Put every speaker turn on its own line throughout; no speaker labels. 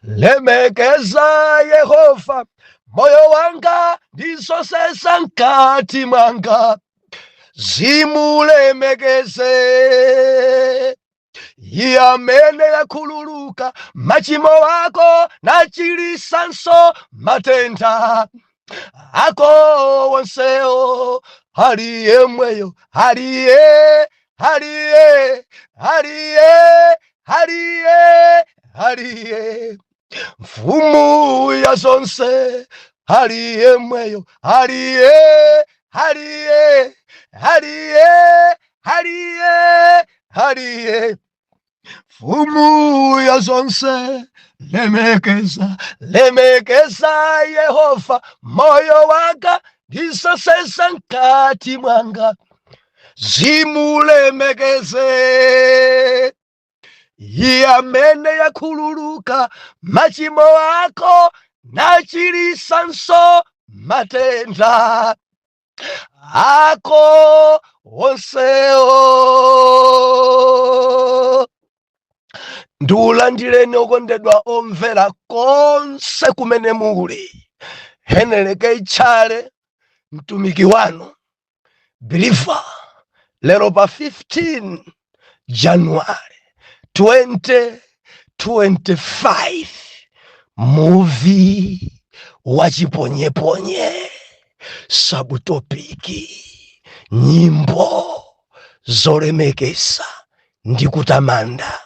Lemekeza Yehova, moyo wanga, ndi zonse za mkati mwanga zimulemekeze. Iye amene yakhululuka machimo ako nachilisanso matenda ako wonsewo, ali yemweyo, aliye, aliye, aliye, aliye, aliye, mfumu ya zonse, ali yemweyo, aliye, aliye, aliye, aliye, aliye, mfumu ya zonse. Lemekeza, lemekeza Yehova, moyo wanga, ndi zonse za mkati mwanga zimulemekeze. Iye amene yakhululuka machimo ako nachilisanso matenda ako onsewo. Ndiulandireni, okondedwa omvera konse kumene muli. Heneleke Itchale, mtumiki wanu believer, lero pa 15 January 2025, muvi wachiponyeponye, subtopic nyimbo zolemekeza ndi kutamanda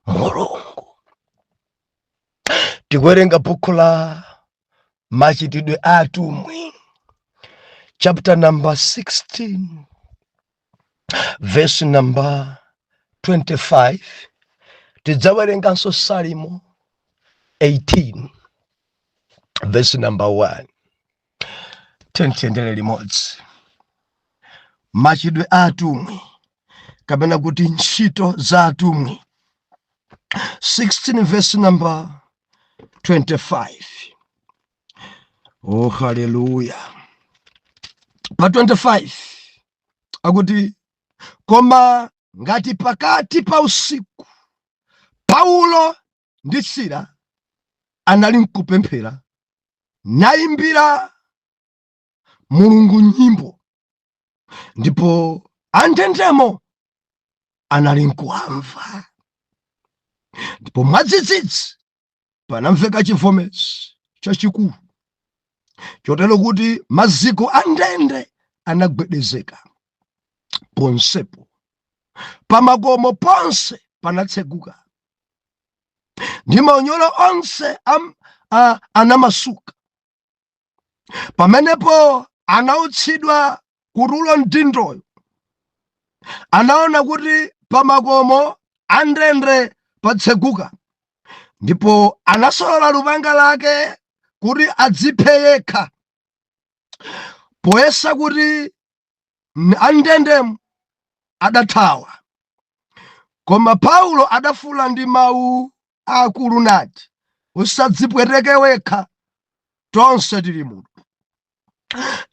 Mulungu. Tikuwerenga buku la Machitidwe a Atumwi, chapter number 16, verse number 25. Tidzawerenganso Salimo 18, verse number 1. Tiyendere limodzi. Machitidwe a Atumwi, kapena kuti Ntchito za Atumwi, 16 verse number 25. Oh, haleluya! Pa 25 akuti, "Koma ngati pakati pa usiku Paulo ndi Sila anali mkupemphera nayimbira Mulungu nyimbo, ndipo andendemo anali nkuamva. Ndipo mwadzidzidzi panamveka chivomezi chachikulu, chotero kuti maziko a ndende anagwedezeka ponsepo, pamakomo ponse panatseguka, ndi maunyolo onse anamasuka. Pamenepo anautsidwa kutulo mdindoyo, anaona kuti pamakomo a ndende patseguka, ndipo anasolola lupanga lake kuti adziphe yekha, poyesa kuti andendemo adathawa. Koma Paulo adafuula ndi mawu akulu nati, 'Usadzipweteke wekha, tonse tili muno.'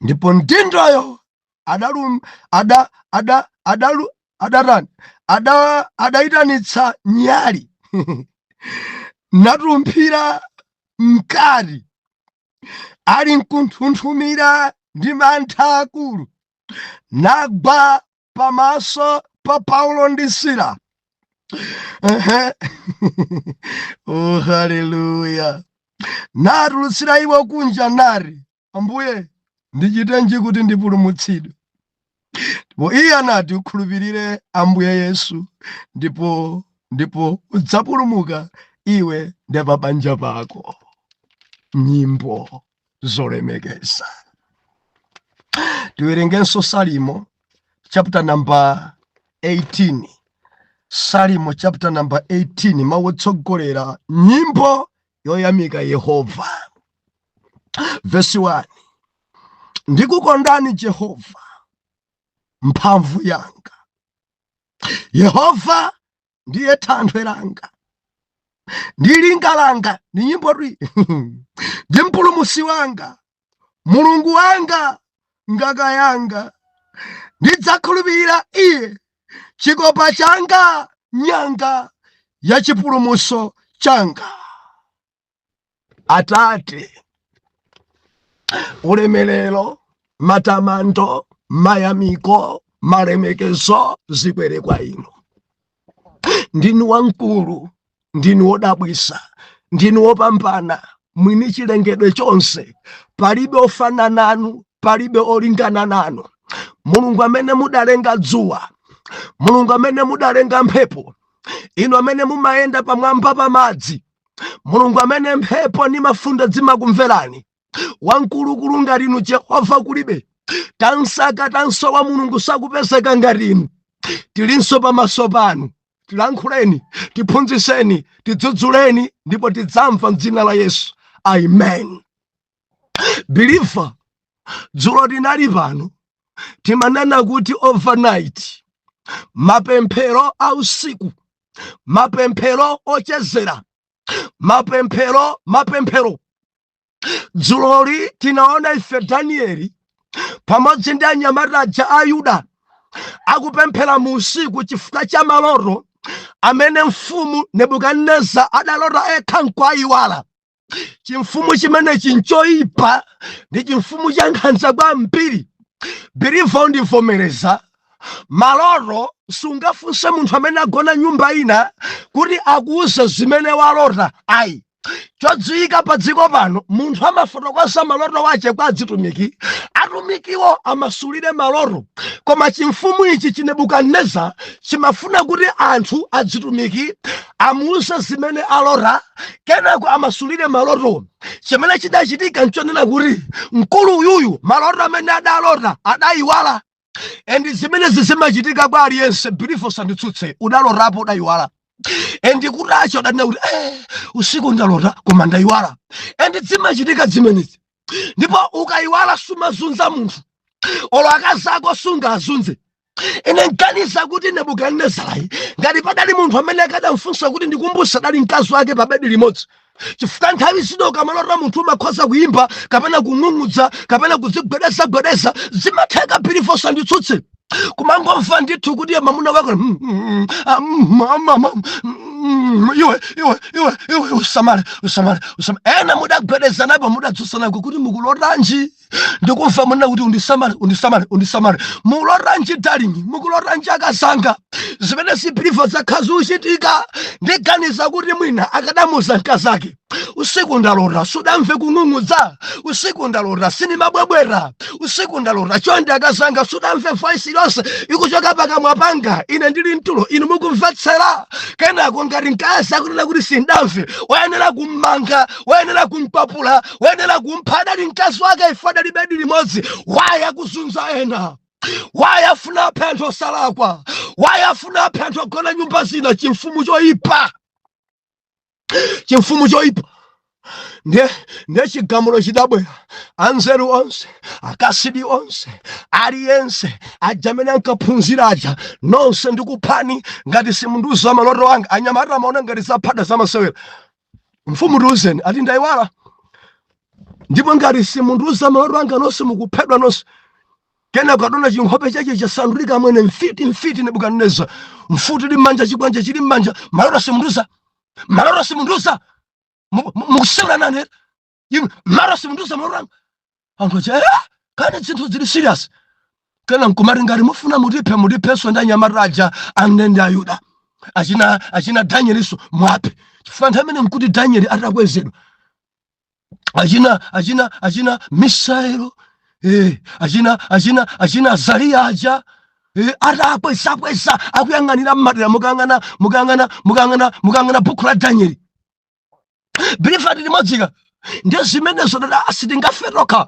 Ndipo mdindoyo adalum ada ada adalu adatani ada adayitanitsa nyali natumphira mkati, ali mkunthunthumira ndi mantha akulu, nagwa pamaso pa Paulo ndi Sila." Ehe. Oh, haleluya! "Natulutsira iwo kunja nati, 'Ambuye, ndichitenji kuti ndipulumutsidwe?' Ndipo iye anati, 'Ukhulupirire Ambuye Yesu, ndipo udzapulumuka iwe ndi pabanja pako.'" Nyimbo zolemekeza. Tiwerengenso Salimo chapter number 18. Salimo chapter number 18, mawu otsogolera nyimbo yoyamika Yehova, verse 1: "Ndikukondani Jehova, mphamvu yanga. Yehova ndiye thanthwe langa ndi linga langa," ndi nyimbo twi, "ndi mpulumutsi wanga, Mulungu wanga, ngaka yanga. Ndidzakhulupirira iye, chikopa changa, nyanga ya chipulumutso changa." Atate, ulemerero, matamando, mayamiko, malemekezo zikwere kwa inu. Ndinu wamkulu, ndinu wodabwisa, ndinu wopambana, mwini chilengedwe chonse. Palibe ofana nanu, palibe olingana nanu. Mulungu amene mudalenga dzuwa, Mulungu amene mudalenga mphepo, inu amene mumayenda pamwamba pa madzi, Mulungu amene mphepo ndi mafunde zimakumverani, wamkulukulu ngati inu Jehova kulibe. Tansaka tansowa, Mulungu sakupezeka ngati inu. Tilinso pamaso panu, tilankhuleni, tiphunzitseni, tidzudzuleni, ndipo tidzamva mdzina la Yesu, amen. Believer, dzulo tinali pano, timanena kuti overnight, mapemphero a usiku, mapemphero ochezera, mapemphero, mapemphero. Dzuloli tinaona ife Danieli pamodzi ndi anyamata aja a Yuda akupemphera mu usiku chifukwa cha maloto amene mfumu Nebukadineza adalota ekha nkwayiwala. Chimfumu chimenechi nchoyipa, ndi chimfumu cha nkhanza kwambiri. Believer, undivomereza, maloto sungafunse munthu amene agona nyumba ina kuti akuuze zimene walota, ayi. Chodziwika pa dziko pano, munthu amafotokoza maloto wache kwa adzitumiki, atumikiwo amasulire maloto. Koma chimfumu ichi Chinebukadineza chimafuna kuti anthu adzitumiki amuuze zimene alota, kenako amasulire maloto. Chimene chidachitika nchonena kuti mkulu uyuyu maloto amene adalota adayiwala, and zimenezi zimachitika kwa aliyense. Believer, sanditsutse, udalotapo udayiwala, and kutacha udanena kuti usiku ndalota koma ndayiwala, and zimachitika zimenezi. Ndipo ukayiwala sumazunza munthu, olo akazi ako sungazunze. Ine nganiza kuti Nebukadinezarayi, ngati padali munthu amene akadamfunsa kuti ndikumbuse, adali mkazi wake pa bedi limodzi, chifukwa nthawi zino ukamalota munthu umakhoza kuyimba kapena kung'ung'udza kapena kudzigwedezagwedeza, zimatheka. Believer, sanditsutse, kumangomva ndithu kuti mamuna wako ah, mama, iwe, iwe, iwe, iwe, usamale, usamale, usamale. Ena mudagwedeza napo, mudadzusanako kuti mukulotanji, ndikumva munena kuti undisamale, undisamale, undisamale. Mukulotanji darling? Mukulotanji akazanga? Zimene si, believer, zakhala zikuchitika. Ndiganiza kuti mwina akadamuza mkazake, usiku ndalota, sudamve kung'ung'udza, usiku ndalota sinimabwebwera, usiku ndalota, chonde akazanga, sudamve voice ilonse ikuchoka pakamwa panga ine ndili mtulo, inu mukumvetsera? Kenako ngati mkazi akunena kuti sindamve, wayenera kummanga, wayenera kumkwapula, wayenera kumpha. Adali mkazi wake, ife adali bedi limodzi. Waya kuzunza ena, waya afuna aphe anthu osalakwa, waya afuna aphe anthu ogona nyumba zina. Chimfumu choyipa, chimfumu choyipa. Ndiye chigamulo chidabwera, anzeru onse, akasidi onse, aliyense aja amene ankaphunzira aja, nonse ndikuphani ngati simundiuza maloto anga. Anyamata amaona ngati zaphada zamasewera. Mfumu, tiuzeni. Ati ndayiwala, ndipo ngati simundiuza maloto anga nonse mukuphedwa nonse. Kenako adona chinkhope chache chasandulika mwene mfiti, mfiti Nebukadineza, mfuti ili mmanja, chikwanje chili mmanja. Maloto simundiuza, maloto simundiuza, mukusewera nane inu, maloto simundiuza maloto anga. Anthu aja, kani zinthu zili serious. Kena nkumati ngati mufuna mutiphe, mutiphenso ndi anyamata aja amndende Ayuda, achina Danieliso mwaphe, chifukwa nthawi imene nkuti Danieli atakwezedwa, achina Misaelo, achina Azariya aja, atakwezakweza akuyang'anira mmadera. Mukayang'ana buku la Danieli, believer, limodzika ndi zimenezo. Dada, sitingafe tokha,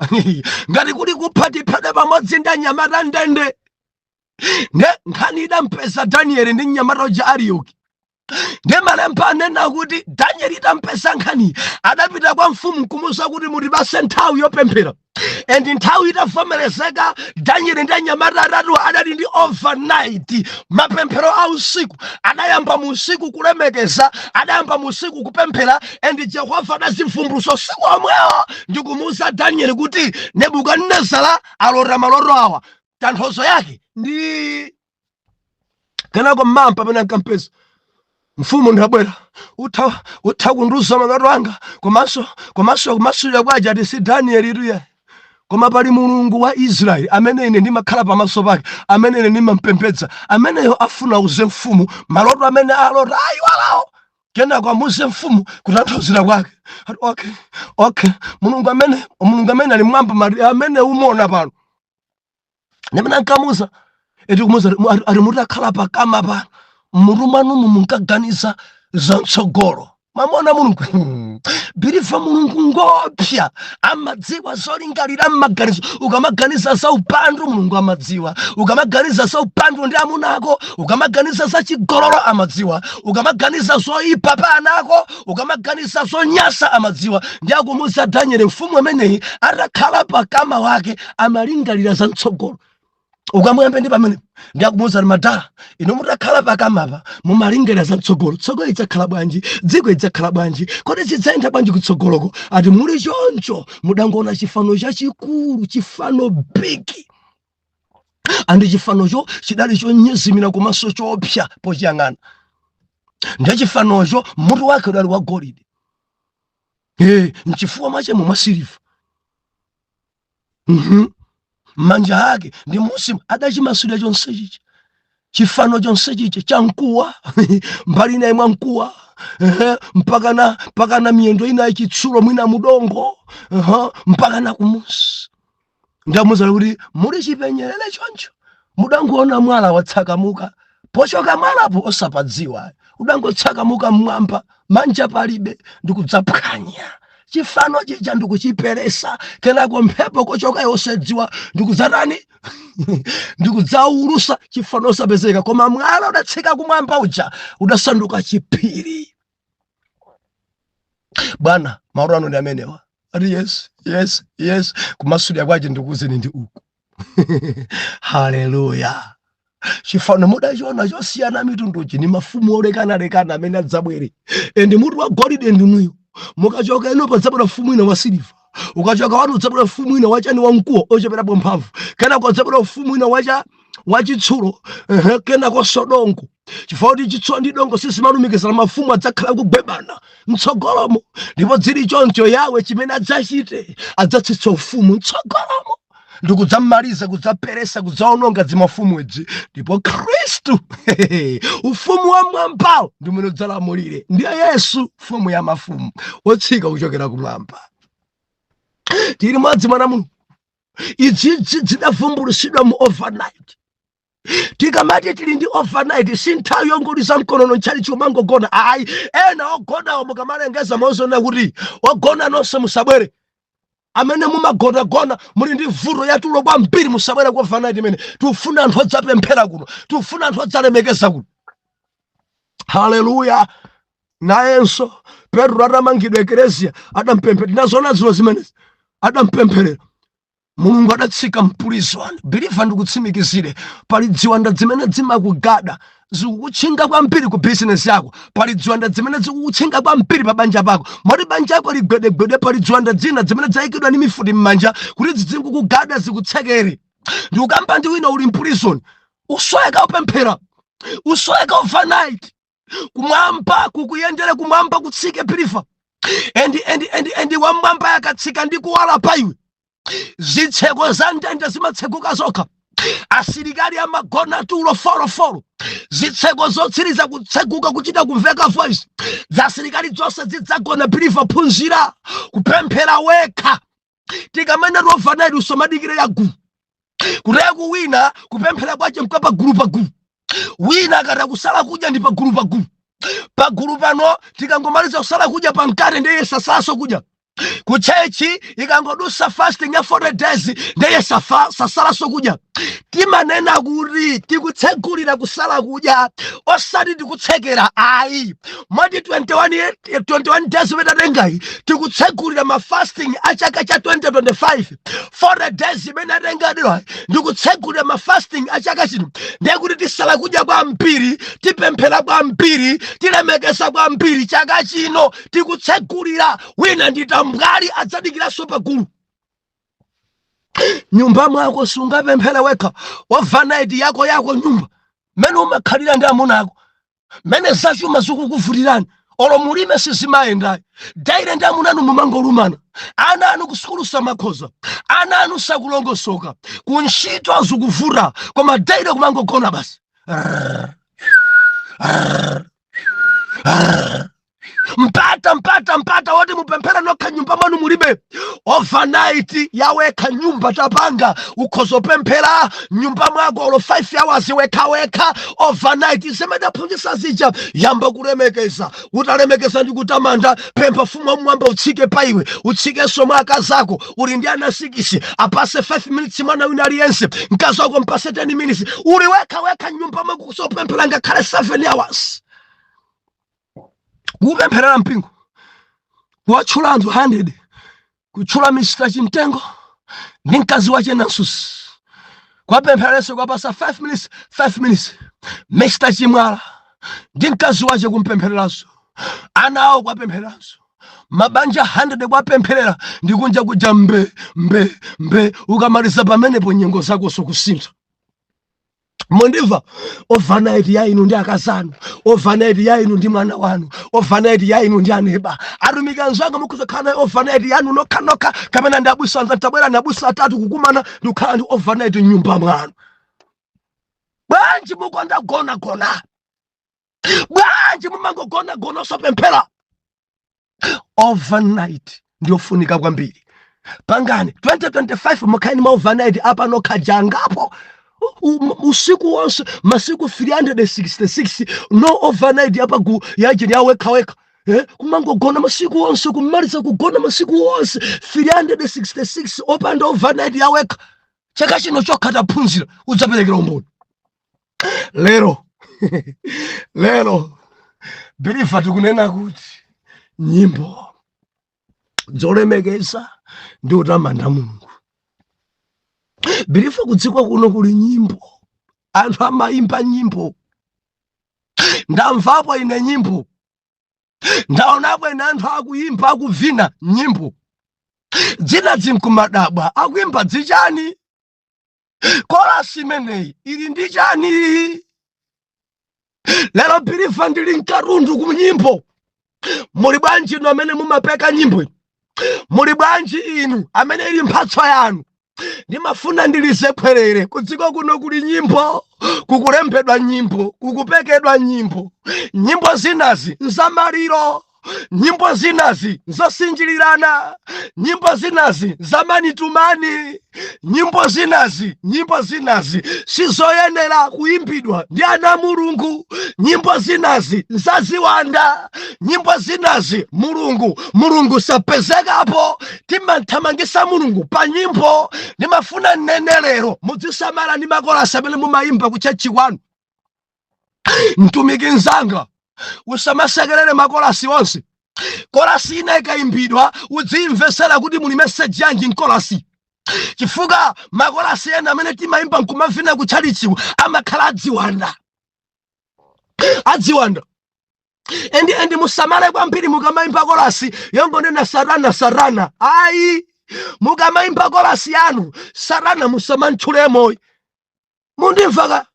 ngati kuli kupha tiphedwe pamodzi ndi anyamata ndende. Ne nkhani idampeza Danieli ndi mnyamata uja Ariyoki. Ndiye malemba anena kuti Danieli itampeza nkhani adapita kwa mfumu nkumuwuza kuti mutipase nthawi yopemphera, and nthawi itavomerezeka, Danieli ndi anyamata atatu adali ndi overnight, mapemphero a usiku. Adayamba mu usiku kulemekeza, adayamba mu usiku kupemphera, and Jehova adazivumbulutsa usiku omwewo ndikumuwuza Danieli kuti Nebukadinezara alota maloto awa, tanthauzo yake ndi. Kenako mmampa pamene ankampeza Mfumu, ndabwera, utha kundiuza maloto anga komanso kumasulira kwaja. Ati si Danieli tuye, koma pali Mulungu wa Israeli amene ine ndimakhala pamaso pake, amene ine ndimampembedza, ameneyo afuna uze mfumu maloto amene alota ayiwalawo, kenako amuze mfumu kutanthauzira kwake. Ati, Okay, Mulungu amene ali mwamba mali amene umona pano ndimene ankamuza eti kumuza ati mutakhala pakama pano, mmutu mwanumu munkaganiza zamtsogolo. Mamona Mulungu, believer, Mulungu ngopya, amadziwa zolingalira mmaganizo. Ukamaganiza za upandu, Mulungu amadziwa. Ukamaganiza za upandu ndi amunako, ukamaganiza za chigololo, amadziwa. Ukamaganiza zoyipa pa anako, ukamaganiza zonyasa, amadziwa. Ndi akumuza Daniel, mfumu ameneyi atakhala pakama wake amalingalira za mtsogolo. Ukamuyambe ndi pamene ndakumuwuza madala, inu mutakhala pakamapa mumalingalira za mtsogolo, tsogolo idzakhala bwanji, dziko idzakhala bwanji, kodi zidzayenda bwanji kutsogoloko? Ati muli choncho mudangoona chifano chachikulu, chifano big, and chifanocho chidali chonyezimira komanso choopsa pochiyang'ana. Ndiye chifanocho mutu wake udali wa golide, mchifuwa mwachemo mwa siliva, Manja ake ndi musimu adachimasulira chonse chicha, chifano chonse chicha chamkuwa, mbali inayi mwa mkuwa, mpakana miyendo inayi chitsulo, mwina mudongo, mpakana kumusi. Ndamuza kuti muli chipenyerere choncho mudangoona mwala watsakamuka. Pochoka mwalapo osapadziwa, udangotsakamuka mmwamba, manja palibe, ndikudzaphwanya chifano chija ndikuchiperesa. Kenako mphepo kochoka yosedziwa ndikudzatani? Ndikudzaulusa chifano osapezeka, koma mwala udatsika kumwamba uja udasanduka chiphiri. Bwana, maloto anu ndi amenewa? Ati yes. Kumasulira kwache ndikuuzeni ndi uku. Haleluya! Chifano mudachiona chosiyana mitunduchi ni mafumu olekanalekana amene adzabwere, and mutu wa golide ndinuyo. Mukachoka ino padzabwera mfumu ina wa siliva, ukachoka wanu udzabwera mfumu ina wachani? Wamkuwa, ocheperapo mphamvu. Kenako udzabwera mfumu ina wacha wachitsulo, kenako sodongo, chifukwa kuti chitsulo ndi dongo sizimalumikizana. Mafumu adzakhala kugwebana mtsogolomo, ndipo zili choncho. Yawe chimene adzachite, adzatsitsa ufumu mtsogolomo ndikudzamaliza kudzaperesa, kudzaononga dzimafumu idzi, ndipo Khristu, ufumu wa mwambawo, ndi umene udzalamulire. Ndiye Yesu, mfumu ya mafumu, wotsika kuchokera kumwamba. Tili mwadzi mwana Mulungu. Idzidzi zidavumbulusidwa mu overnight. Tikamati tili ndi overnight, si nthawi yongoliza mkonono ntchali chomangogona, ayi. Ena ogonawo mukamalengeza mozona kuti ogona nonse musabwere, amene mumagonagona muli ndi vuto yatulo kwambiri, musabwere ku overnight imene tikufuna anthu adzapemphera kuno, tikufuna anthu adzalemekeza kuno. Haleluya! Nayenso Petro atamangidwa eklezia, adampemphera. Tinazona zilo zimenezi, adampempherera, Mulungu adatsika mpulizoni. Believer, ndikutsimikizire, pali ziwanda zimene zimakugada, zikukutchinga kwambiri ku bizinesi yako. Pali ziwanda zimene zikukutchinga kwambiri pa banja pako, moti banja yako ligwedegwede. Pali ziwanda zina zimene zayikidwa ndi mifuti m'manja kuti zizingukugada, zikutsekere. Ndikukamba ndi wina uli mpulizoni, usweka upemphera, usweka overnight, kumwamba kukuyendere, kumwamba kutsike, believer. And wamwamba yakatsika ndi kuwala pa iwe, zitseko za ndende zimatseguka zokha. Asilikali amagona tulo folofolo, zitseko zotsiriza kutseguka, kuchita kumveka voice, za asilikali zonse zidzagona. Believer, phunzira kupemphera wekha. Tikamene overnight, usamadikire ya gulu. Kuteku wina kupemphera kwache mkwa pagulu pagulu, wina akati kusala kudya ndi pagulu pagulu pagulu. Pano tikangomaliza kusala kudya pamkate, ndiye sasaso kudya. Ku church ikangodusa fasting ya 40 days, ndiye sasalaso kudya. Timanena kuti tikutsegulira kusala kudya, osati tikutsekera, ayi. Moti 21 days imene tatengayi, tikutsegulira ma fasting a chaka cha 2025. 40 days imene atengadwa ndikutsegulira ma fasting a chaka chino, ndiye kuti tisala kudya kwambiri, tipemphera kwambiri, tilemekeza kwambiri chaka chino. Tikutsegulira. Wina ndi tambwali, adzadikiranso pagulu. Nyumba mwako sungapemphere wekha overnight yako yako, nyumba mmene umakhalira ndi amuna ako. Mmene zachuma zikukuvutirani, olo mulime sizimayendayi, daily ndi amunanu mumangolumana, ana anu kusukulu samakhoza, ana anu sakulongosoka, kuntchito zikuvuta, koma daily kumangogona basi. Mpata, mpata, mpata woti mupemphere nokha nyumba mwanu mulibe. Overnight yawekha nyumba tapanga, ukhoza kupemphera nyumba mwako olo 5 hours wekhawekha overnight. Zimene aphunzitsa zija, yamba kulemekeza. Utalemekeza ndi kutamanda, pempha ufumu wamwamba utsike pa iwe, utsikenso mwa akazako. Uli ndi ana 6, apase 5 minutes mwana wina aliyense, mkazi wako mpase 10 minutes. Uli wekha wekha nyumba mwako kusopemphera ngakhale 7 hours, kupempherera mpingo, kuwatchula anthu 100, kutchula Mr Chimtengo ndi mkazi wache Nansusi, kwapemphererenso, kwapasa 5 minutes, 5 minutes, Mr Chimwala ndi mkazi wache kumpemphereranso, ana awo kwapemphereranso, mabanja 100 kwapempherera, ndi kunja kuja mbe mbe mbe. Ukamaliza pamenepo, nyengo zakonso kusintha. Mundimva? Overnight ya inu ndi akazanu, overnight ya inu ndi mwana wanu, overnight ya inu ndi aneba. Atumiki anzanga, mukhoza kukhala nayo overnight yanu nokha nokha, kapena ndi abusa anzanu, tabwera ndi abusa atatu kukumana ndi kukhala ndi overnight mnyumba mwanu. Bwanji mukonda gonagona? Bwanji mumangogonagona osapemphera? Overnight ndiyofunika kwambiri. Pangani 2025 mukhale ndi ma overnight apa nokha jangapo. Usiku wonse, masiku 366, no overnight apa gu yajeni yawekaweka, eh? Kumangogona masiku onse, kumaliza kugona masiku onse 366 opanda overnight yawekha. Chaka chino chokha taphunzira, udzaperekera umboni. Lero, lero believer, tikunena kuti nyimbo zolemekeza ndi kutamanda Mulungu. Believer, kudziko kuno kuli nyimbo, anthu amayimba nyimbo. Ndamvapo ine nyimbo, ndaonapo ine anthu akuyimba, akuvina nyimbo dzina dzinkumadabwa, akuyimba dzichani? Kolasi imeneyi ili ndi chani? Lero believer, ndili mkatundu ku nyimbo. Muli bwanji inu amene mumapeka nyimbo inu? Muli bwanji inu amene ili mphatso yanu? Ndimafuna ndilize khwerere. Kudziko kuno kuli nyimbo, kukulembedwa nyimbo, kukupekedwa nyimbo. Nyimbo zinazi nzamaliro, nyimbo zinazi nzosinjilirana, nyimbo zinazi zamanitumani, nyimbo zinazi, nyimbo zinazi sizoyenera kuyimbidwa ndi ana Mulungu. Nyimbo zinazi nzaziwanda, nyimbo zinazi Mulungu, Mulungu sapezekapo. Timanthamangisa Mulungu pa nyimbo. Ndimafuna nnene lero, mudzisamala ndi makolasi amene mumayimba ku church kwanu. Mtumiki mzanga, usamasekerere makolasi onse. Kolasi ina ikayimbidwa, udziyimvesera kuti muli message yanji mkolasi, chifukwa makolasi ena amene timayimba nkumavina kutchalichiku amakhala adziwanda, adziwanda. And musamale kwambiri mukamayimba kolasi yongonena "Satana, Satana". Ayi, mukamayimba kolasi yanu, Satana musamantchulemo. Mundimva ka?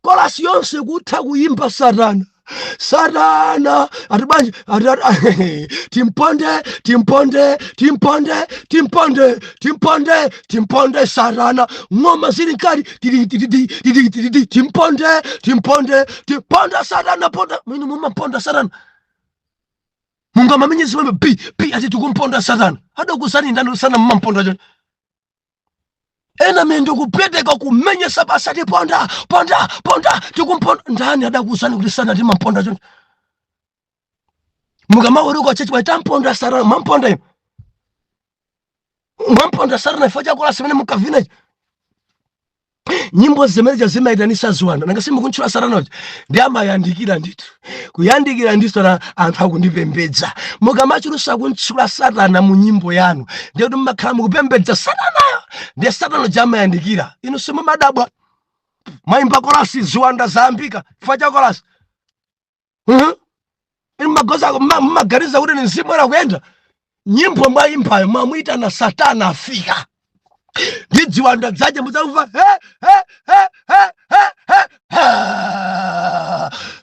Kolasi yonse kutha kuyimba "Satana, Satana", ati bwanji? Ati "Timponde, timponde, timponde, timponde, timponde, timponde Satana". Ng'oma zili mkati, tili tili tili tili, "Timponde, timponde, timponde Satana, ponda". Mwini mumamponda Satana, mungamamenye zimene b b, ati "Tikumponda Satana". Adakusani ndani sana mumamponda choni? Ena mendo kupweteka, kumenyesa basa, "Tiponda, ponda, ponda, tikumponda". Ndani adakusani kuti sana timamponda choni? Mukamaweruka church, "Tamponda Satana". Mamponda inu, mwamponda Satana ifo chakola simene mukavina. Nyimbo zimene zimayitanisa ziwanda. Nanga simukuntchula Satana uja? Ndi amayandikira ndithu, kuyandikira ndithu na anthu akundipembedza. Mukamachulusa kuntchula Satana mu nyimbo yanu, ndiye kuti mumakhala mukupembedza Satanayo, ndiye Satana uja amayandikira. Inu simumadabwa mwayimba kolasi, ziwanda zayambika chifukwa cha kolasi. Inu magoza mumaganiza kuti ni mzimu era kuyenda. Nyimbo mwayimbayo mwamuyitana Satana, afika ndi dziwanda dzache, mudzamva "He he he he he he he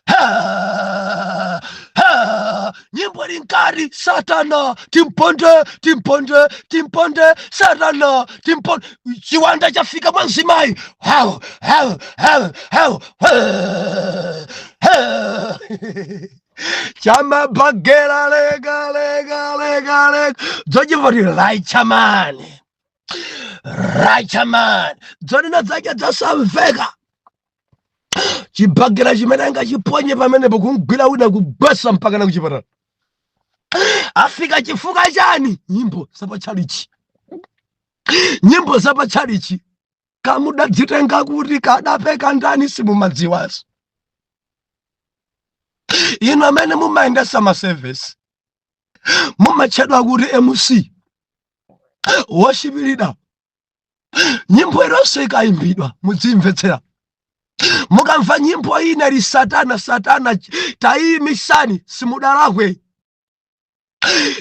he." Ha, ha. Nyimbo ili mkati, satana timponde, timponde, timponde, satana timponde. Chiwanda chafika mwa mzimayi. Hau, hau, hau, hau, ha, ha. Chamabagera lega lega lega lega dzochimva ti raichamani raichamani dzonena dzake dzasamveka. Chibagera chimene angachiponye pamenepo kumgwira wina kugwesa mpaka na kuchipatala afika. Chifukwa chani? Nyimbo zapatchalichi, nyimbo zapatchalichi kamudadzitenga kuti kadapeka ndani simumadziwaso. Inu amene mumayendesa ma service, mumatchedwa kuti MC, worship leader, nyimbo ilonse ikayimbidwa mudzimvetsera. Mukamva nyimbo ina ili satana satana, tayimisani, simudalakwe,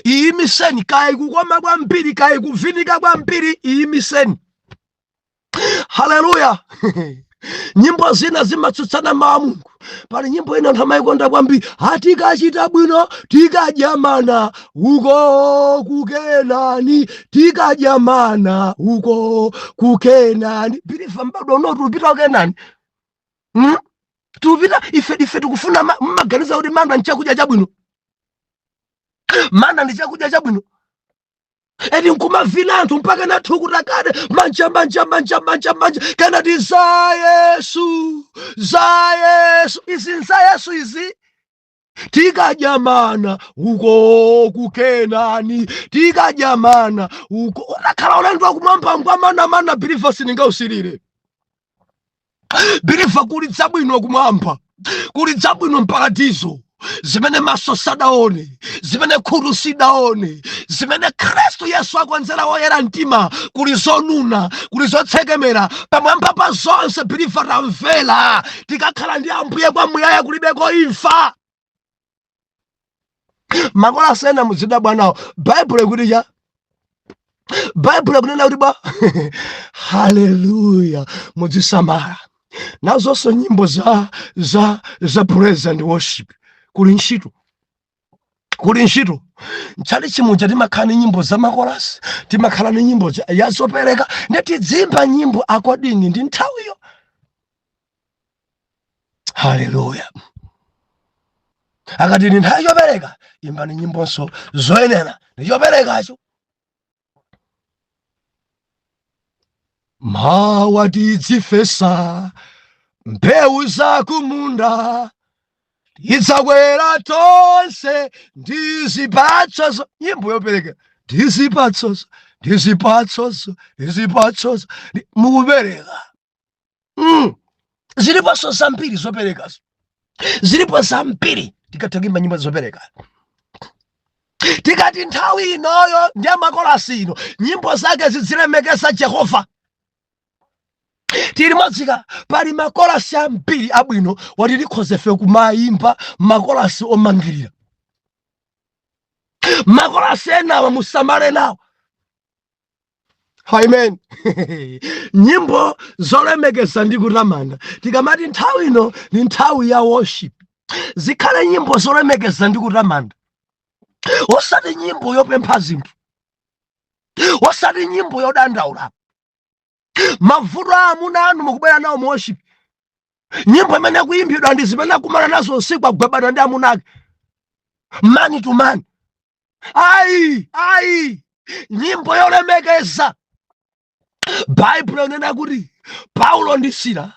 iyimiseni. Kayi kukoma kwambiri, kayi kuvinika kwambiri, iyimiseni. Haleluya! Nyimbo zina zimatsutsana mawu a Mulungu. Pali nyimbo ina anthu amayikonda kwambiri, atikachita bwino tikadya mana uko kukenani, tikadya mana uko kukenani. Believer, mbadwo uno tupita kukenani, Tupita ife tikufuna mmaganiza kuti mana nchakudya chabwino? Mana ndi chakudya chabwino eti? Nkumavina anthu mpaka nathukuta kale, manja manja manja manja manja, kana ti za Yesu, za Yesu izi, nza Yesu izi. Tikadya mana uko kukenani, tikadya mana uko. Utakhala ulendo wakumwamba ngwa mana mana, believer, siningausirire. Believer, kuli zabwino kumwamba, kuli zabwino mparadizo, zimene maso sadaone, zimene khutu sidaone, zimene Khristu Yesu akonzera woyera mtima. Kuli zonuna, kuli zotsekemera. Pamwamba pa zonse, believer, tamvera, tikakhala ndi Ambuye kwamuyaya, kulibeko imfa. Makolasi ena muzidabwa nawo. Baibulo ikuti cha? Baibulo ikunena kuti bwa? Haleluya! Muzisamala nazonso nyimbo za praise and worship. Kuli ntchito, kuli ntchito mchalichi muja. Timakhala ni nyimbo za makolasi, timakhala ni nyimbo ya zopereka, ndi tidzimba nyimbo according ndi nthawiyo. Haleluya! Akati ni nthawi yopereka, imbani nyimbonso zoyenera ndi choperekacho. Mawa tidzifesa mbewu za kumunda, tidzakwera tonse ndi zipatsozo. Nyimbo yopereka, ndi zipatsozo, ndi zipatsozo, ndi zipatsozo. Mukupereka. Ziliponso zambiri zoperekazo, zilipo zambiri. Tikatha kuimba nyimbo zopereka, tikati nthawi inoyo ndi amakolasi ino, nyimbo zake zidzilemekeza Jehova. Tili modzika. Pali makolasi ambiri abwino wati tikhozefe kumayimba makolasi omangirira. Makolasi enawa musamale nawo. Amen. Nyimbo zolemekeza ndi kutamanda. Tikamati nthawi ino ni nthawi ya worship, zikhale nyimbo zolemekeza ndi kutamanda, osati nyimbo yopempha zinthu, osati nyimbo yodandaula mavuto a amuna anu mukubwera nawo mu worship. Nyimbo imene kuyimbidwa ndi zimene akumana nazo usiku, agwebana ndi amuna ake, man to man. Ayi, ayi, nyimbo yolemekeza. Baibulo inena kuti Paulo ndi Sila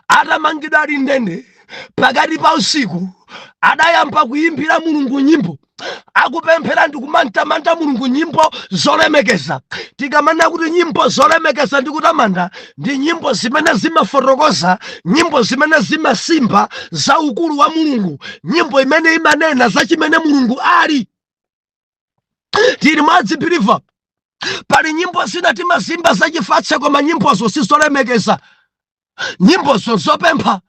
atamangidwa ali ndende, pakati pa usiku adayamba kuyimbira Mulungu nyimbo, akupemphera ndi kumantamanda Mulungu, nyimbo zolemekeza. Tikamanena kuti nyimbo zolemekeza ndi kutamanda, ndi nyimbo zimene zimafotokoza, nyimbo zimene zimasimba za ukulu wa Mulungu, nyimbo imene imanena za chimene Mulungu ali. Tili mwadzi, believer? Pali nyimbo zina timazimba zachifatse, koma nyimbozo sizolemekeza, nyimbozo zopempha.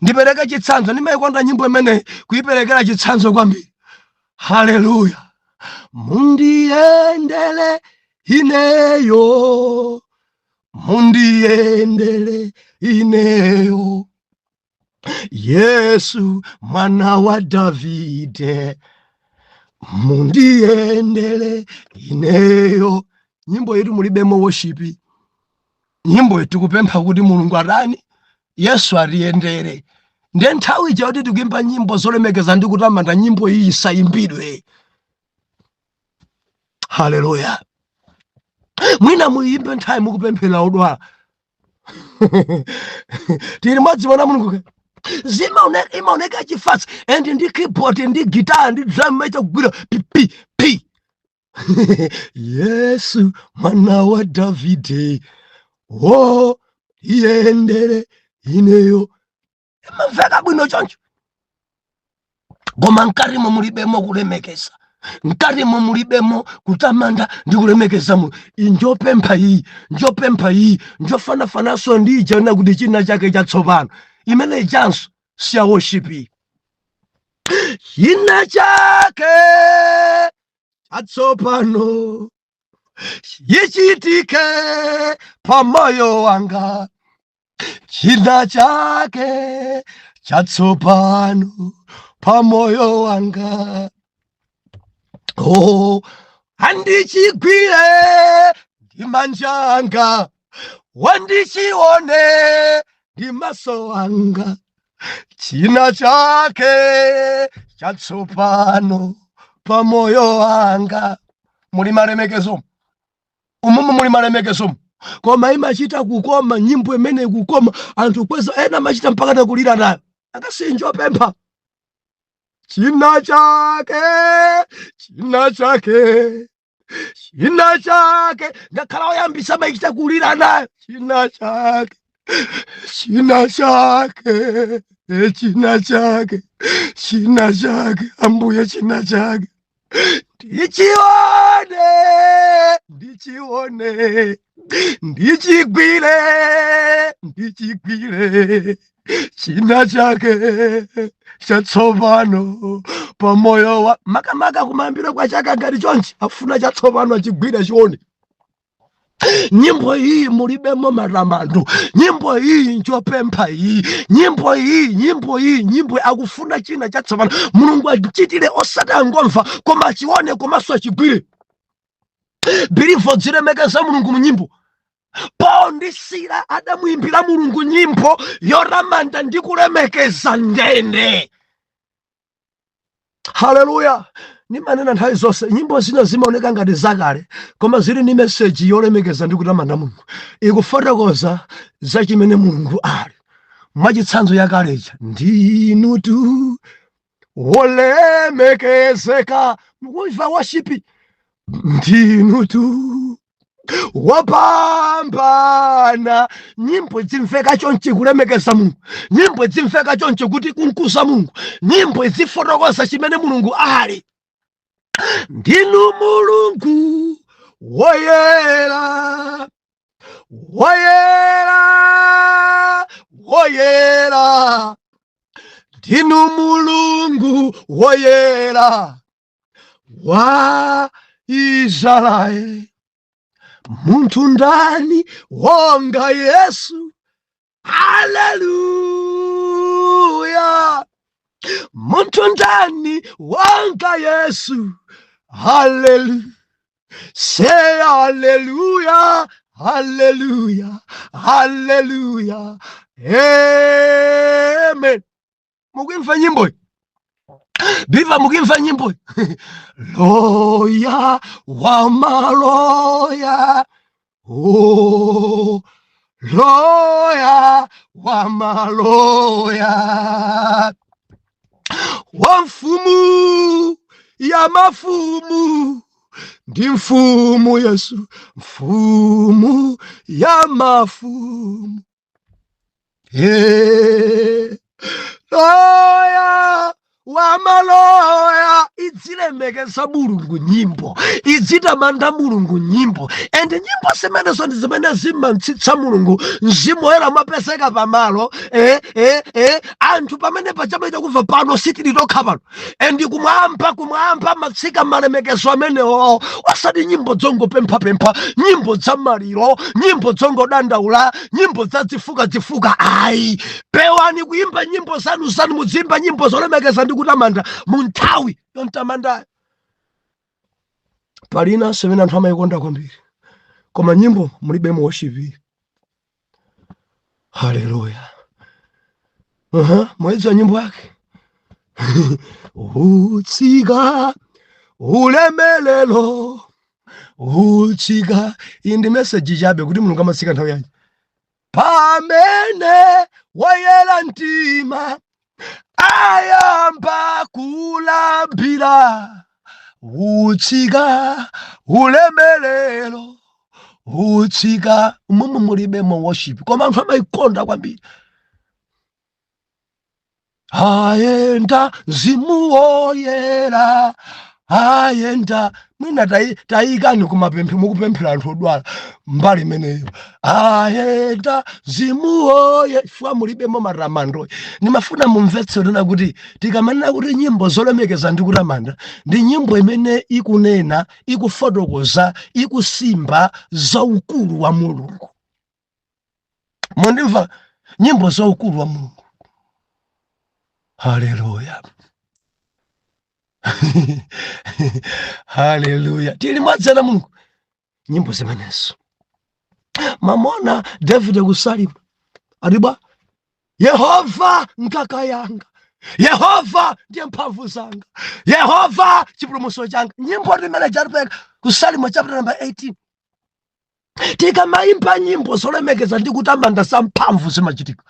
Ndipereke chitsanzo. Ndimayikonda nyimbo imeneyi kuyiperekera chitsanzo kwambiri. Haleluya! Mundiyendele ineyo, mundiyendele ineyo. Yesu mwana wa Davide, mundiyendere ineyo. Nyimbo yetu mulibemo worship. Nyimbo yetu tikupempha kuti Mulungu atani? Yesu atiyendere. Ndiye nthawi ija kuti tikuimba nyimbo zolemekeza ndi kutamanda, nyimbo iyi isayimbidwe. Haleluya! Mwina muyimbe nthawi mukupemphera odwala. Tili modzi mwana Mulungu. Zimaoneka, imaoneka chifatsa and ndi keyboard ndi guitar ndi drum maita kugwira pi pi pi. Yesu mwana wa Davide, wo iyendere ineyo. Imamveka bwino choncho, koma mkatimo mulibemo kulemekeza, mkatimo mulibemo kutamanda ndi kulemekeza Mulungu. Iyi njopempha, iyi njopempha, iyi njofanafananso ndi ija ina kuti china chake chatsopano. Imene ichanso siya worship iyi. China chake chatsopano chichitike pamoyo wanga, china chake chatsopano pamoyo wanga. Oh, andichigwire ndi manja anga, wandichione ndi maso anga, china chake chatsopano pamoyo wanga. Muli malemekezo umumu, muli malemekezo, koma imachita kukoma nyimbo imene ikukoma anthu kweza, ena amachita mpaka nakulira nayo akasinjopempha. China chake, china chake, china chake, ngakhala oyambisa amachita kulira nayo. China chake, china chake, china chake, china chake, Ambuye, china chake ndichione, ndichione, ndichigwire, ndichigwire, china chake chatsopano pamoyo wa makamaka kumayambiro kwa chaka ngati chonchi, afuna chatsopano achigwire, chione. Nyimbo iyi mulibemo matamando. Nyimbo iyi njopempha iyi. Nyimbo iyi, nyimbo iyi, nyimbo akufuna china chatsopano Mulungu achitire, osati angomva koma achione komanso achigwire. Believer, dzilemekeza Mulungu mu nyimbo. Paul ndi Sila adamuimbira Mulungu nyimbo yoramanda ndi kulemekeza ndende. Haleluya! Nimanena nthawi zonse, nyimbo zina zimaoneka ngati zakale koma zili ndi message yolemekeza ndi kutamanda Mulungu, ikufotokoza za chimene Mulungu ali. Mwachitsanzo, yakaleja, "Ndinutu wolemekezeka", mukumva worship, "Ndinutu wopambana". Nyimbo zimveka chonchi kulemekeza Mulungu, nyimbo zimveka chonchi kuti kunkuza Mulungu, nyimbo zifotokoza chimene Mulungu ali. Ndinu Mulungu woyera, woyera, woyera, ndinu Mulungu woyera wa Israeli. Munthu ndani wonga Yesu? Haleluya! Munthu ndani wonga Yesu? Haleluya! Say haleluya, haleluya, haleluya, amen. Mukuimva nyimbo biva? Mukuimva nyimbo? Loya wa maloya, oh, loya wa maloya, wa mfumu ya mafumu, ndi mfumu Yesu, mfumu ya mafumu. Hey, loya. Wamaloya idzilemekeza Mulungu nyimbo, idzitamanda Mulungu nyimbo. And nyimbo zimenezo ndi zimene zimamtsitsa Mulungu. Mzimu Woyera umapezeka pamalo. Anthu pamene pachamaita kumva pano sitili tokha pano. And kumwamba, kumwamba matsika malemekezo amenewo, osati nyimbo dzongopemphapempha, nyimbo za maliro, nyimbo dzongodandaula, nyimbo za dzifukadzifuka, ayi. Pewani kuyimba nyimbo zanu zanu, mudzimba nyimbo zolemekeza ndi kutamanda mu nthawi yontamandayo. Palinanso imene anthu amayikonda kwambiri, koma nyimbo mulibe worship. Haleluya! Mwezi nyimbo yake, "Utsika ulemelelo utsika". Iyi ndi message chabe kuti Mulungu amatsika nthawi yanji, pamene wayera mtima ayamba kulambira. Utsika ulemelelo utsika. Mumu mulibe mo worship, koma anthu amayikonda kwambiri. Ayenda Mzimu Woyera ayenda. Mwina tayikani kumapemphe, mukupemphera anthu odwala mbali imeneyo. Ayenda Mzimu Woyera, chifukwa mulibemo matamando. Ndimafuna mumvetse tena kuti tikamanena kuti nyimbo zolemekeza ndi kutamanda, ndi nyimbo imene ikunena, ikufotokoza, ikusimba za ukulu wa Mulungu. Mundimva? Nyimbo za ukulu wa Mulungu. Haleluya, haleluya! Tili mwadzana Mulungu nyimbo zimenezo. Mamona David kusalima atibwa, "Yehova nkaka yanga, Yehova ndiye mphamvu zanga, Yehova chipulumutso changa." Nyimbo limene jaripeka kusalima chapter number 18. Tikamayimba nyimbo zolemekeza ndi kutamanda, za mphamvu zimachitika.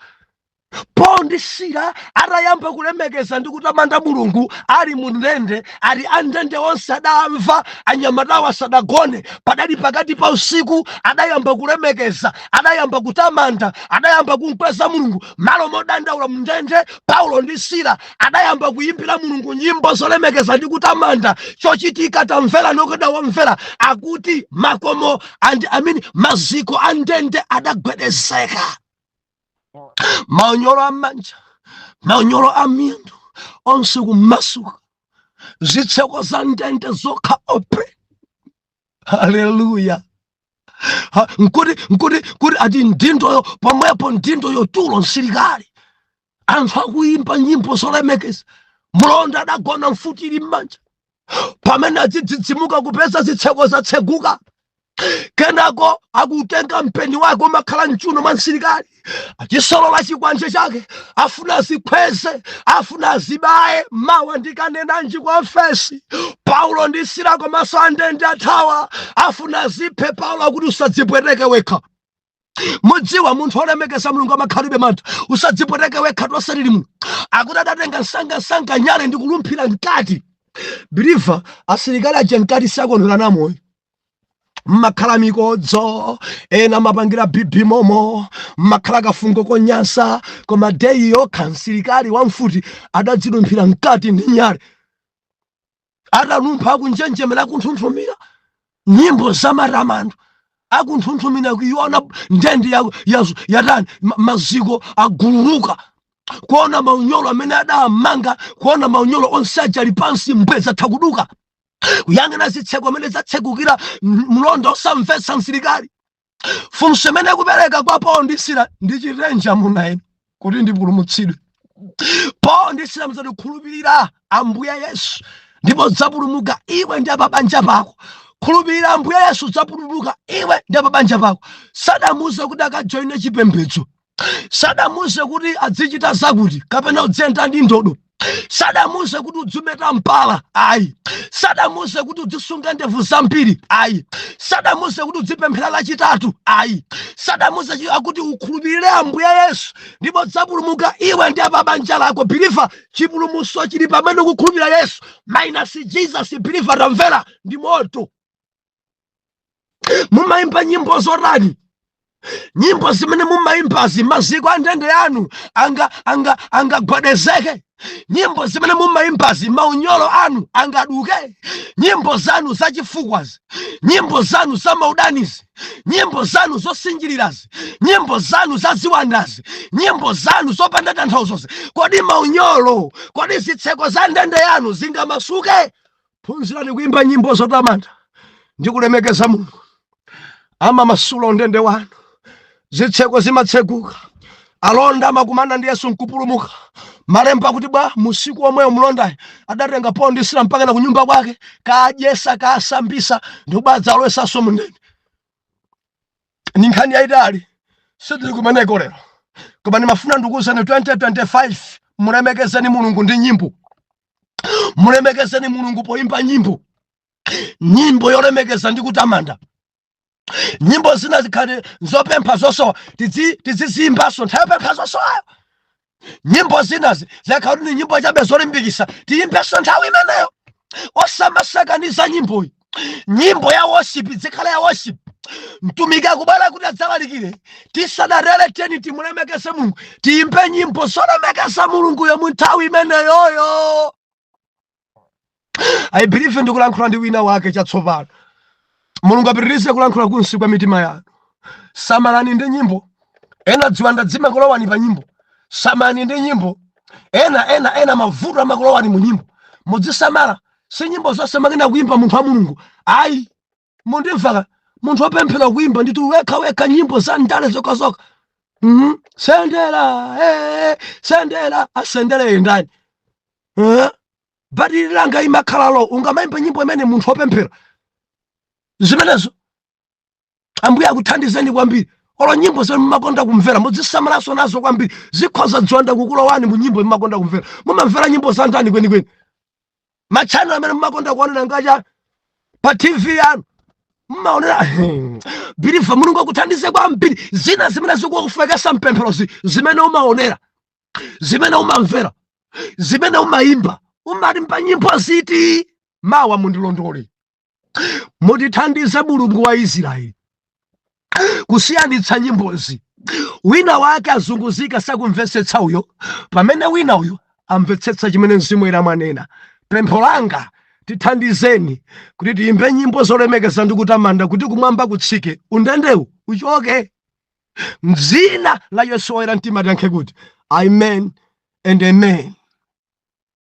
Paul ndi Sila atayamba kulemekeza ndi kutamanda Mulungu ali mu ndende, ali andende onse adamva. Anyamatawo asadagone, padali pakati pa usiku, adayamba kulemekeza, adayamba kutamanda, adayamba kumkweza Mulungu. Malo modandaula mu ndende, Paulo ndi Sila adayamba kuyimbira Mulungu nyimbo zolemekeza ndi kutamanda. Chochitika, tamvera nokeda wamvera, akuti makomo and I mean, maziko a ndende adagwedezeka, maunyolo a manja, maunyolo a miyendo onse kumasuka, zitseko za ndende zokha open. Haleluya! Nkuti kuti ati ndindoyo pomwepo, ndindoyo tulo msilikali, anthu akuyimba nyimbo zolemekeza. Mlonda adagona mfuti ili m'manja. Pamene adzidzimuka kupeza zitseko zatseguka, kenako akutenga mpeni wake umakhala mchuno mwa msilikali, achisolola chikwanje chake, afuna azikhweze, afuna azibaye. Mawa ndikanenanji kwa ofesi? Paulo ndi Sila komanso andende athawa. Afuna aziphe. Paulo akuti, "Usadzipweteke wekha." Mudziwa munthu olemekeza Mulungu amakhalibe mantha. "Usadzipweteke wekha, tonse tili muno." Akuti adatenga msangamsanga nyale ndi kulumphira mkati. Believer, asilikali aja mkati sakondwera namoyo. Mmakhala mikodzo, ena mapangira bibi momo, mmakhala kafungo konyansa. Koma day yokha msilikali wamfuti adadzilumphira mkati ndi nyale. Atalumpha, akunjenjemera, akunthunthumira, nyimbo zamatamando, akunthunthumira kuiona ndende yatani, maziko agululuka, kuona maunyolo amene adamanga, kuona maunyolo onse aja ali pansi, mbweza thakuduka, kuyang'ana zitseko amene zatsekukira. Mlonda osamvetsa msilikali funso imene kupereka kwa Paulo ndi Sila, "Ndichitenji muna inu kuti ndipulumutsidwe?" Paulo ndi Sila mzati, "Ambuye Yesu ndipo udzapulumuka iwe ndi apabanja pako. Khulupirira Ambuye Yesu, udzapulumuka iwe ndi apabanja pako." Sadamuze kuti akajoine chipembedzo, sadamuze kuti adzichita zakuti kapena udziyenda ndi ndodo, sadamuze kuti udzimeta mpala, ayi. Sadamuze kuti udzisunga ndevu zambiri, ayi. Sadamuze kuti udzipemphera Lachitatu, ayi. Sadamuze akuti ukhulupirire Ambuye Yesu ndipo udzapulumuka iwe ndi apabanja lako. Believer, chipulumutso chili pamene ukukhulupirira Yesu. Minus Jesus, believer, tamvera, ndi moto. Mumayimba nyimbo zotani? Nyimbo zimene mumayimbazi, maziko a ndende yanu angagwedezeke? Nyimbo zimene mumayimbazi, maunyolo anu angaduke? Nyimbo zanu zachifukwazi, nyimbo zanu za maudanizi, nyimbo zanu zosinjirirazi, nyimbo zanu za ziwandazi, nyimbo zanu zopanda tanthauzozi, kodi maunyolo, kodi zitseko za ndende yanu zingamasuke? Phunzirani kuimba nyimbo zotamanda ndi kulemekeza Mulungu. Amamasula undende wanu, zitseko zimatseguka, alonda amakumana ndi Yesu nkupulumuka. Malemba kuti bwa musiku omweyo mlondayo adatenga Paul ndi Sila mpaka na kunyumba kwake, kadyesa, kasambisa, ndikubadza alowesanso mundende. Ni nkhani yayitali, sitili kumeneko lero, koma ndimafuna ndikuwuzani, 2025 mulemekezeni Mulungu ndi nyimbo, mulemekezeni Mulungu poimba nyimbo, nyimbo yolemekeza ndi kutamanda. Nyimbo zina zikhale zopempha zosowa, tizizimbanso nthawi yopempha zosowayo. Nyimbo zinazi zakhala kuti ni nyimbo chabe zolimbikisa, tiyimbenso nthawi imeneyo, osamasakaniza nyimboyi. Nyimbo ya worship izikhala ya worship. Mtumiki akubwera kuti adzalalikire, tisadatere teni timulemekeze Mulungu, tiyimbe nyimbo zolemekeza Mulunguyo mu nthawi imeneyoyo. I believe ndikulankhula ndi wina wake chatsopano. Mulungu apitirize kulankhula kunsi kwa mitima yanu. Samalani ndi nyimbo. Ena ziwanda zimakulowani pa nyimbo. Samalani ndi nyimbo. Ena mavuto amakulowani mu nyimbo. Mudzisamala. Si nyimbo zonse makina kuimba, munthu wa Mulungu, ayi. Mundimvaka? Munthu wopemphera kuimba ndithu wekha wekha nyimbo za ndale zokhazokha. Sendera, sendera, asendere ndani? Batili langa imakhalalo, ungamayimba nyimbo imene munthu wopemphera zimenezo? Ambuye akuthandizeni kwambiri. Olo nyimbo zimene mumakonda kumvera, muzisamalaso nazo kwambiri. Zikhoza ziwanda kukulowani mu nyimbo mumakonda kumvera. Mumamvera nyimbo za ndani kwenikweni? Ma channel amene mumakonda kuonera ngacha pa TV yanu mmaonera biliva. Mulungu akuthandize kwambiri. Zina zimene zikukufekesa mpempherozi, zimene umaonera, zimene umamvera, zimene umayimba, umalimba nyimbo ziti? Mawa mundilondole. Mutithandize Mulungu wa Israeli kusiyanitsa nyimbozi. Wina wake azunguzika, sakumvetsetsa uyo, pamene wina uyo amvetsetsa chimene Mzimu Woyera mwanena. Pempho langa, tithandizeni kuti tiyimbe nyimbo zolemekeza ndi kutamanda, kuti kumwamba kutsike, undendewu uchoke. Mdzina la Yesu woyera mtima tiyankhe kuti amen and amen.